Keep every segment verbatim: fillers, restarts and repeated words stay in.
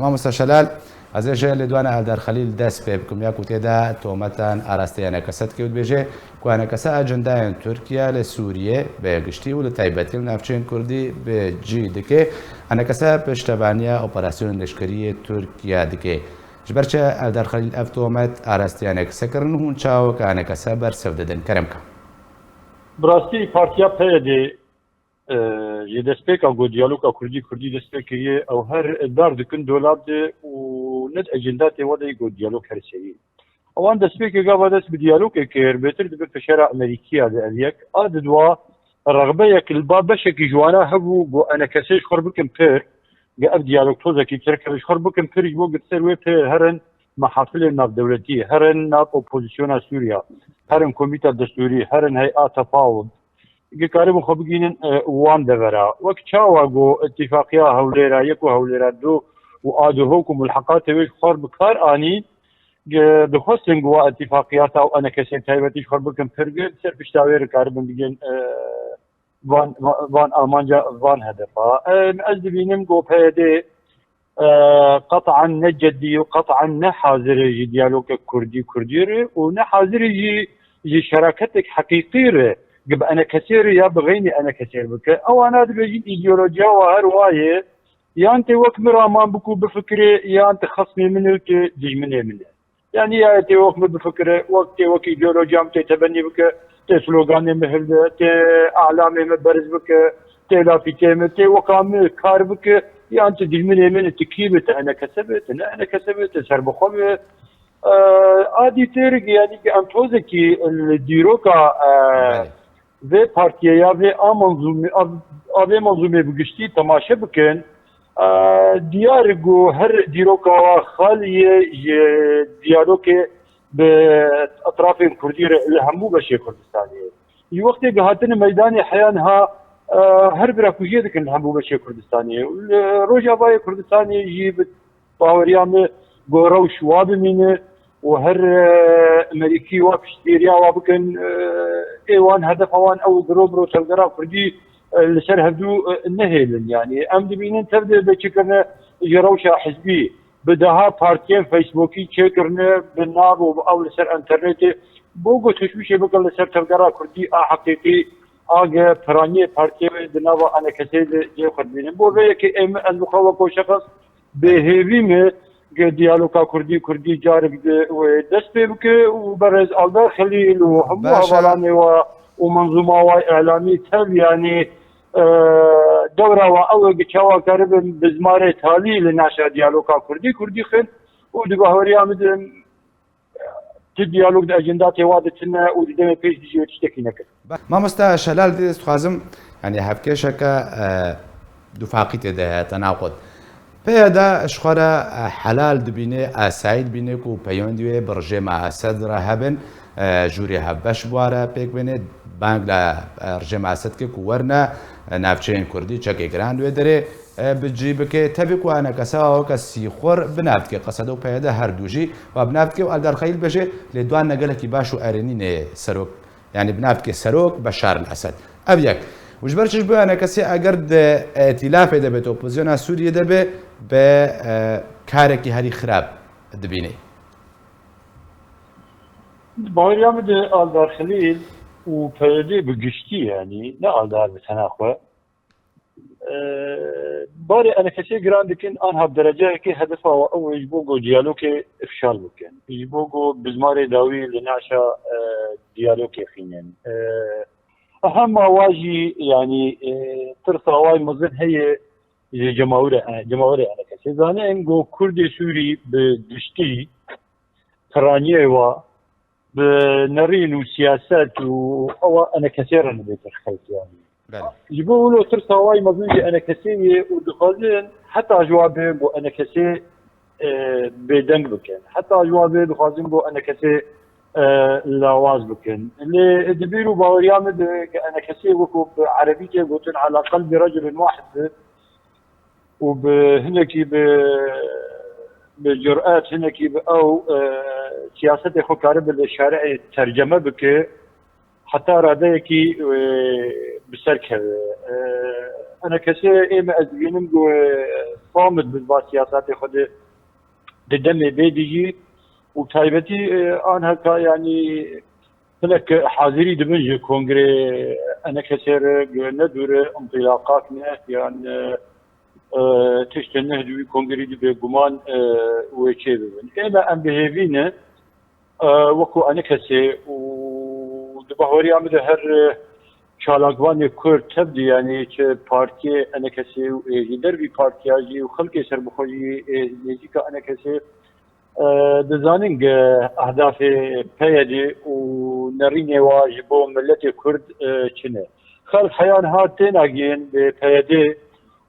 Mamosta Şelal, ez ê ji lêdwana Eldar Xelîl dest pê bikim, ya ku tê de tometan arasteya enekese dike û dibêje ku enekese ecendayên Tirkiye li Sûriyê bi giştî û li taybetî li navçeyên Kurdî bi cî dike. Enekese piştevaniya operasyonên leşkerî yê Tirkiye dike. Ji ber çi Eldar Xelîl ev tomet arasteya enekese kirin? Hûn çawa weke enekese bersiv didin? Kerem ke. Bi rastî partiya P Y D, e, ji destpêka ku diyaloga Kurdî Kurdî dest pê kiriye, ew her dar dikin dolab de û ne di ecenda tê we de ku diyalog her serî. Ewan destpêkê gava dest bi diyalogê kir, bêtir dibe pişera Amerîkiya de ev yek. A di dwa rexbeyek li ba beşekî ji wana hebû ku enekesê ji xwe bikin pir, ge ev diyalog tozekî tirk e, ji xwe bikin pir ji bo ku ser wê pê herin mehafilên navdewletî, herin nav opozisyona Sûriya, herin komîta destûrî, herin heyata PAWM, ge karibin xwe bigînin, e, wan devera. Wek çawa ku îtîfaqiya Hewlêra yek û Hewlêra du û A D H O K û mulheqatê wê ji xwe bi kar anî, ge dixwestin ku wa îtîfaqiyata û enekesên taybetî ji xwe bikin pir, ge ser pişta wê re karibin bigin, e, van, van amanca, van hedefa. E, ez dibînim ku P Y D, e, qet'an ne ceddî û qet'an ne hazir e ji diyaloga Kurdî Kurdî re û ne hazir e jî ji şeraketek heqîqî re, ge bi enekesê re ya bi xeynî enekesê re bike. Ewana dibêjin îdeolojiya wa her wa ye, yan tê wek min raman bikû bifikirê, yan tu xesmê min û tu dijminê min e. Yanî ya tê wek min bifikire, wek tê wek îdeolojiya min tê tebennî bike, tê sloganê min hilde, tê ahlamê min berz bike, tê lafîtê min, tê weka min kar bike, yan tu dijminê min, tu kî be, tu enekese be, tu ne enekese be, tu serbixwe be. E, a dîtir, yanî ki em tozekî li dîroka, e, Belê. vê partiyê ya vê a manzûmê, a, a vê manzûmê bi giştî temaşe bikin, e, diyar e ku her dîroka wa xalî ye ji diyalogê bi etrafên Kurdî re li hemû beşê Kurdistanê ye. Ji wextê ku hatine meydanê heya niha, e, her birakujiyê dikin li hemû beşê Kurdistanê. Li Rojavayê Kurdistanê jî bi baweriya min ku rewş wa bimîne û her, e, Amerîkî wa piştgiriya wa bikin, e, ê wan hedefa wan ew girov biro tevgera Kurdî, e, li ser hevdû, e, nehêlin. Yanî em dibînin tev de çi kirine ji rewşa hizbî bi deha partiyên Facebookî çêkirine bi nav û bi ew li ser enternetê bo ku teşwîşê bikin li ser tevgera Kurdî a heqîqî, a ge piraniyê partiyê di nava enekesê de cê xwe dibînin. Bo vê yekê ê min ez bi xwe weko şexs bêhêvî me ge diyaloga Kurdî Kurdî carek di wê dest pê bike û berêz Aldar Xelîl û hemû Baş e. hevalanê wa û menzûma wa îlamî tev, yanî, e, dewra wa ew ê çawa karibin bi zimarê talî li naşa diyaloga Kurdî Kurdî xin û di bahweriya min de tu diyalog di ejendatê wa de tune û di demê pêş de jî wê tiştekî nekir. Mamosta Şelal, dê ez dixwazim, yanî hevkêşeke, e, dufaqî tê de heye, tenaqud. P Y D ji xwe re, e, helal dibîne, asayî dibîne ku peyondî wê bi rejêma Esed re hebin, e, jûrê hevbeş bi wa re pêk bêne, bang li, e, rejêma Esed ke ku werine, e, navçeyên Kurdî çekê giran wê derê, e, bi cî bike. Tevî ku enekese weke sîxur bi nav dike, Qesed û P Y D her du jî wa bi nav dike û Eldar Xelîl bêje lêdwana gelekî baş û erênî nê serok, yanî bi nav dike serok Beşar el Esed. Ev yek. Û ji ber çi ji bo enekesê eger di, e, îtîlafê de be, di opozisyona Sûriyê de be, bi, e, karekî herî xirab dibîne. Baweriya min de Aldar Xelîl û P Y D bi giştî, yanî ne Aldar bi tena xwe, e, barê enekesê giran dikin, anha bi dereceyekê hedefa we ew e ji bo ku diyalogê ifşal bikin. Ji bo ku bizmarê dawî li naşa, e, diyalogê xînin. E, hema wa jî, yanî, e, tirsa wa mezin heye ji cemawirê, e, cemawirê enekesê. Zanin ku Kurdê Sûrî bi giştî piraniyê wa bi nerîn û siyaset û ewa enekesê re nibêtir xelk, yanî. Belê. Ji bo wilo tirsa wa mezin ji enekesê ye û dixwazin heta ji wa bê ku enekesê, e, bêdeng bikin. Heta ji wa bê dixwazin ku enekesê, e, lawaz bikin. Lê di bîr û baweriya min de ku enekesê wekû bi erebî tê gotin ala qelbî reculin wahid be, û bi hinekî bi, bi curet, hinekî bi ew, e, siyasetê xwe karibe li şerê terceme bike, heta radeyekî, e, bi ser keve. E, Enekesê ê me ez dibînim ku, e, samit bi va siyasetê xwe de di demê bê dijî û taybetî, e, anheka, yanî hinek hazirî dibin ji kongrê Enekesê re, ku ne dûre intilaqak ne yan, e, e, tiştên ne di wî kongrî de bêguman, e, wê çê bibin. Ê me em bi hêvî ne, e, wekû Enekesê û di bahweriya min de her, e, çalakvanê Kurd tev de, yanî çi partiyê Enekesê û ê ji dervî partiya jî û xelkê serbixwe jî ê nêzîka Enekesê, e, dizanin ge ehdafê P Y D û nerînê wa ji bo miletê Kurd, e, çi ne. Xelk heya niha têna gihên bi P Y D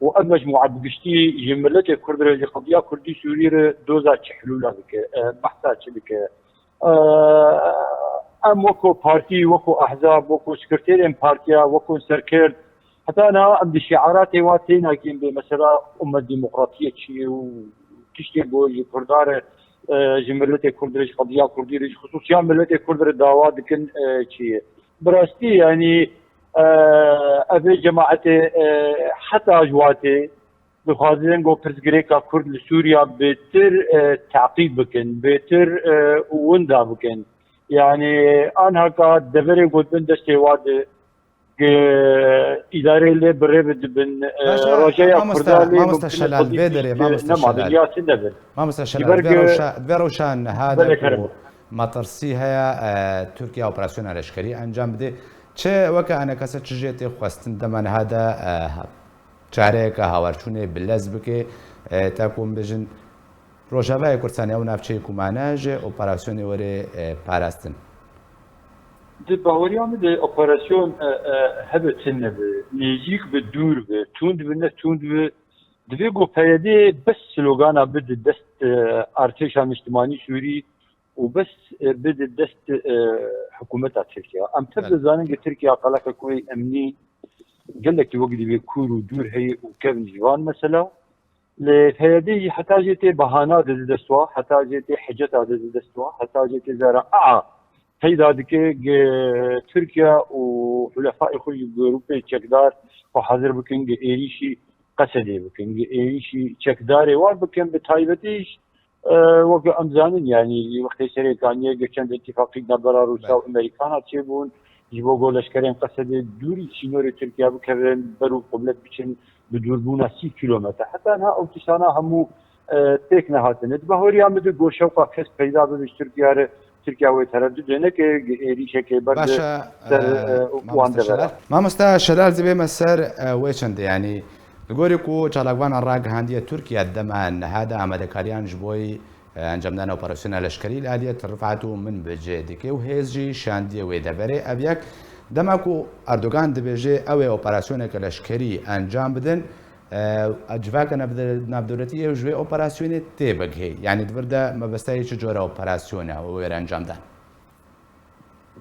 û ev mecmûa bi giştî ji miletê Kurd re, ji qediya Kurdî Sûrî re doza çi hilûla dike, e, behsa çi dike. E, em weko partî, weko ehzab, weko sekreterên partiya, weko serkird, heta niha em di şiaratê wa têna gihên bê mesela ummet demokratiyê çi ye û tiştê ku ji Kurda re, e, ji miletê Kurd re, ji qediya Kurdî re, ji xisûsiya miletê Kurd re dawa dikin, e, çi ye. Bi rastî, yanî, e, ev ê cemaetê, e, heta ji watê dixwazin ku pirsgirêka Kurd li Sûriya bêtir, e, teqîb bikin, bêtir, e, winda bikin. Yanî, anheka deverê ku di bin destê wa de, e, îdareyê lê bi rê bidibin, e, Baş e, rojeya mamosta, Kurda lê mamosta mumkin e Şelal, xwedî vê derê, tişt, e, mamosta nema Şelal. dinya çi nebin. Mamosta Ji Şelal, ber vê ge-, rewşa-, vê rewşa niha de belê ku kerem. metirsî heye, e, Tirkiye operasyona leşkerî encam bide. Çi weke Enekese çi jê tê xwestin dema niha de, e, çareyeke hawerçûnê bi lez bike, e, te ku em bêjin, Rojavayê Kurdistanê ew navçeyê ku mane ji operasyonê were, e, parastin. Di baweriya min de operasyon, e, e, hebe tune be, nêzîk be, dûr be, tund be, ne tund be, divê ku P Y D bes slogana bide dest, e, artêşa niştimanî Sûrî û bes, e, bide dest, e, hikûmeta Tirkiye. Em tev Belê. dizanin ku Tirkiye qeleke ku emnî gelekî wek divê kûr û dûr heye û kevn ji van mesela. Lê P Y D jî heta jê tê bahana dide dest wa, heta jê tê hiceta dide dest wa, heta jê tê zera a peyda dike ge Tirkiye û hulefayê xwe ji grûpê çekdar xwe hazir bikin, ge êrîşî Qesedê bikin, ge êrîşî çekdarê war bikin, bi taybetî jî, e, weke em zanin, yanî wextê serê kaniye ge çend îtîfaqî navbera Rûsya û Belê. Amerîkana çêbûn, ji bo ku leşkerên Qesedê dûrî sînorê Tirkiye bikevin, ber û qublet biçin, bi dûrbûna sî kîlometre. Heta niha ew tiştana hemû, e, pêk nehatine. Di bahweriya min de ku şewqa kesk peyda bibe ji Tirkiye re, Tirkiye wê tereddudê neke, êrîşekê berde Baş e, ser, e, e, wan mamosta devera. Şelal. Mamosta Şelal, divê me ser, e, wê çendê, yanî li gorî ku çalakvanan ragihandiye Tirkiye dema niha de amadekariyan ji boyî, e, encamdana operasyona leşkerî li aliyê Til Rifat û Minbicê dike û hêz jî şandiye wê deverê. Ev yek, dema ku Erdogan dibêje ew ê operasyoneke leşkerî encam bidin, e, civaka navde-, navdewletî yê ji wê operasyonê tê bigihê. Yanî di vir de mebesteyê çi cora operasyone û wêre encam dan?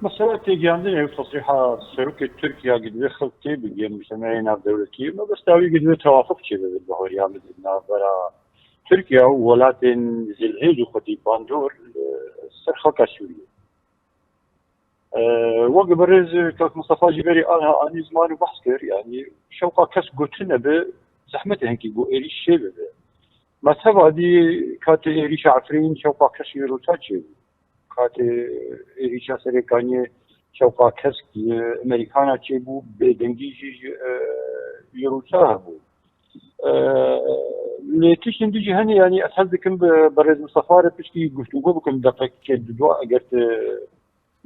Mesela têgihiyandinê û tesrîha serokê Tirkiye, gi divê xelk tê bigihê mujtemeyê navdewletî, mebesta wî gi divê tewafuq çêbibe di bahweriya min de navbera Tirkiye û welatên zilhêz û xwedî bandor li ser xelka Sûriyê. E, wek birêz kak Mistefa jî berî anha anî ziman û behs kir, yanî şewqa kes gotine bi zehmet e hinkî ku êrîş çêbibe. Me teva dî katê êrîşa Efrîn şewqa kes ji Rûsa çêbû. Katê êrîşa Serêkaniyê şewqa kesk ji Amerîkana çêbû, bêdengî jî ji, e, ji Rûsa hebû. E, lê tiştên dî jî hene, yanî ez hez dikim bi berêz Mistefa re piştî guftûgo bikim deqekê du dua eger tu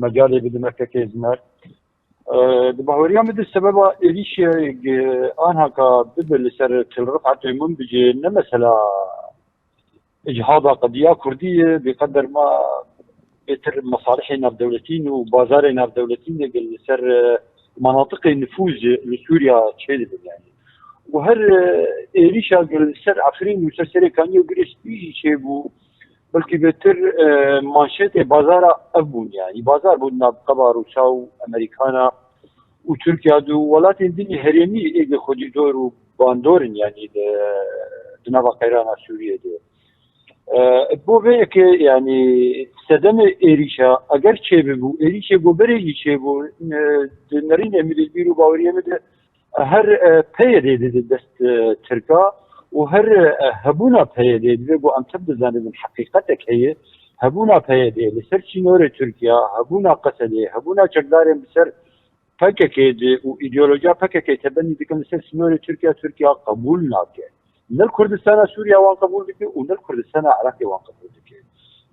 mecalê bidime kekê Zimer. E, di bahweriya min de sebeba êrîşê, e, anhaka bibe li ser Til Rifat û Minbicê ne mesela îcihada qediya Kurdî ye, bêqeder ma bêtir mesalihê navdewletî û bazarê navdewletî ne, li ser, e, menatiqê nifûz li Sûriya çêdibin yanî. Û her, e, êrîşa li ser Efrîn û ser Serêkaniyê û Girê Spî jî çêbû, belkî bêtir, e, manşetê bazara ev bûn yanî. Bazar bûn nav qeba Rûsa û Amerîkana û Tirkiye de û welatên din ê herêmî êdî xwedî dor û bandor in, yanî di, di nava qeyrana Sûriyê de. E, bo vê yekê, yanî sedemê êrîşa eger çêbibû, êrîşê ku berê jî çêbû, e, di nerînê min de, bîr û baweriyê min de, Her e, P Y D dide dest e, Tirka û her e, hebûna P Y D, divê ku em tev dizanibin, heqîqetek heye. Hebûna P Y D li ser sînorê Tirkiya, hebûna Qesedê, hebûna çekdarên bi ser P K K de û îdeolojiya P K K tebenî dikin li ser sînorê Tirkiya, Tirkiya qebûl nake. Ne li Kurdistana Sûriya wan qebûl dike û ne li Kurdistana Iraqê wan qebûl dike.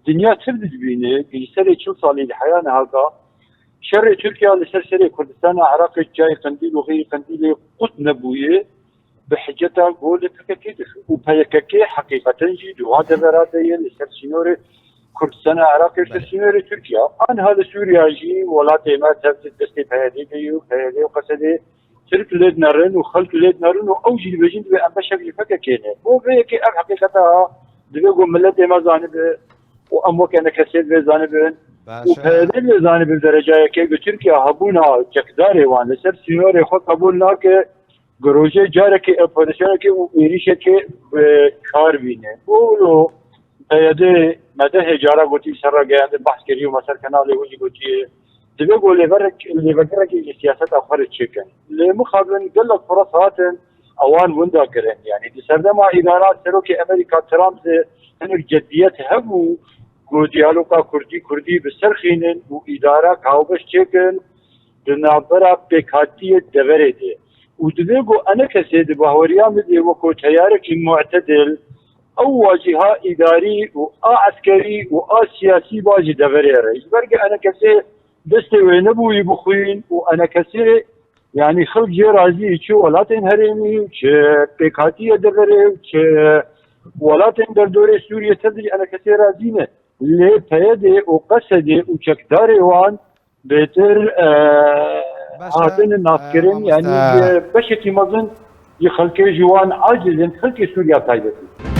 Dinya tev dibîne, ji serê çil salî li heya niha de şerê Tirkiya li ser serê Kurdistana Iraqê, Çiyayê Qendîl û xeyrî Qendîlê qut nebûye, bi hiceta ku li P K K dixe. Û P K K heqîqeten jî di wan devera de ye, li ser sînorê Kurdistana Iraqê, li ser sînorê Tirkiya. Anha li Sûriya jî welatê me tev di destê P Y D de ye û P Y D û Qesedê Tirk lê dinerin û xelk lê dinerin û ew jî dibêjin divê em beşek ji P K K ne. Bo vê yekê ev heqîqeta divê ku miletê me zanibe û em weke enekesê divê zanibin û P Y D divê zanibin, derecayeke ku Tirkiya hebûna çekdarê wan li ser sînorê xwe qebûl nake, ku rojê carekê operasyonekê û êrîşekê bi kar bîne. Bo wilo P Y D me dehê cara gotî, ser re geyandin, behs kirî û me ser kanalê we jî gotiye, divê ku lêverek-, lêvegerekê ji siyaseta xwe re çêkin. Lê mixabin gelek firas hatin, ewan winda kirin. Yanî di serdema îdara serokê Amerîka Trump de hinek ceddiyet hebû ku diyaloga Kurdî-Kurdî bi ser xînin û îdara ka hawbeş çêkin di navbera pêkhatiyê deverê de. Û divê ku enekesê di bahweriya min de weko teyarekî mu'tedil, ew wa jî ha îdarî û a eskerî û a siyasî ba ji deverê re. Ji ber ku enekesê destê wê nebûyî bixwîn û enekesê, yanî xelk jê razî, çi welatên herêmî, çi pêkhatiye deverê, çi welatên derdorê Sûriyê tev de jî enekesê razî ne. Lê P Y D û Qesedê û çekdarê wan bêtir, e, Baş e, hatine e, navkirin, yanî mamoste. Bi beşekî mezin ji xelkê ji wan aciz in, xelkê Sûriya taybet in.